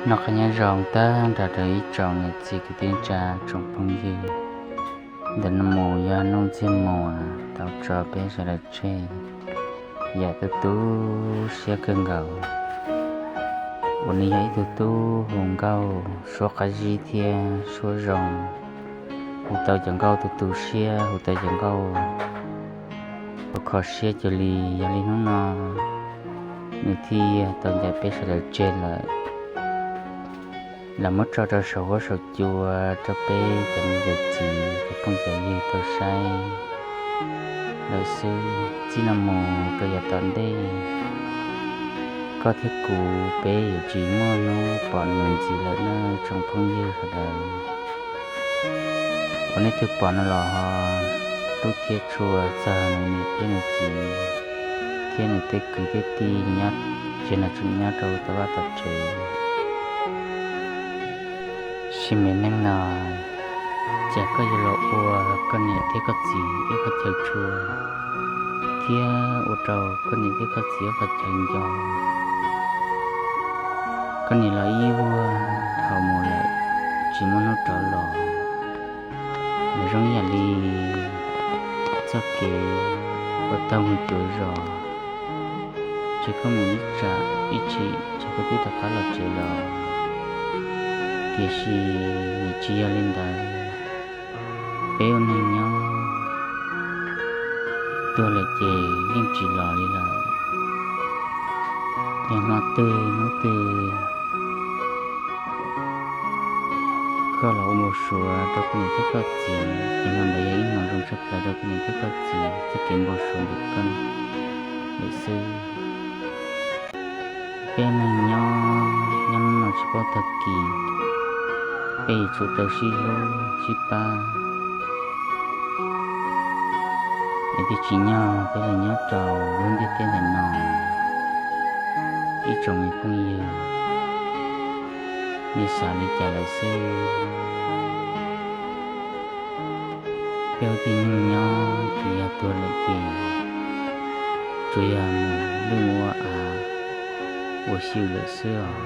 Noj qab nyob zoo tag nrho rau ib tsoom niam txiv kwv tij neej tsa tsoom phooj ywg. Ntawm no mus yog hnub ntxiag mus tau tso peb sawv daws tseg yam tu tu siab kawg nkaus, uas nws yog ib tug tub hu nkauj suab qab zib thiab suab zoo, hu tau cov nkauj tu tu siab, hu tau cov nkauj uas kho siab cuag li. Yog li hnub no nws thiaj tau ncaim peb sawv daws tseg lawm, los muab tso rau saum huab saum cua rau peb cov niam cov txiv cov phooj cov ywg tau saib lawm xwb. Txij no mus rau yav tom ntej, koj thiab kuv peb yuav tsis muaj hnub pom nws ntxiv lawm nawb tsoom phooj ywg sawv daws. Uas nej twb pom no los ho hlub thiab tshua txog nws niam thiab nws txiv thiab nws tej kwv tej tij nyob, ces nws tseem nyob rau tom vaj tom tsev. Sim me neej no, cas koj yuav los ua koj niam thiab koj txiv ib qhov chaw tshua, thiab ua rau koj niam thiab koj txiv ib qhov chaw nco. Koj niam los ib vuag dhau mus lawm, tsis muaj hnub rov los. Nws zoo ib yam li txoj kev uas taug mus cuag zos, ces koj mus ib tsam ib chim ces koj twb rov qab los tsev los. Tiam sis nws tsis yog li ntawd. Peb ua neeg nyob, tuag lawm ces yeej tsis los li lawm. Yog hmo twg hnub twg koj los ua npau suav rau koj niam thiab koj txiv, ces hmo ntawd yog ib hmo zoo tshaj plaws rau koj niam thiab koj txiv txoj kev npau suav ntawm koj lawm xwb. Peb neeg nyob, nyob hnub no tsis paub tag kis, peb yuav tsum tau sib hlub sib pab, es thiaj tsis nyog peb los nyob rau lub ntiaj teb ntawm no. Ib tsoom me phooj ywg, nej xav li cas lawm xwb? Peb ua tib neeg nyob tsis yog tuag lawm ces tsuas yog mus lwj ua av ua xyw lawm xwb os.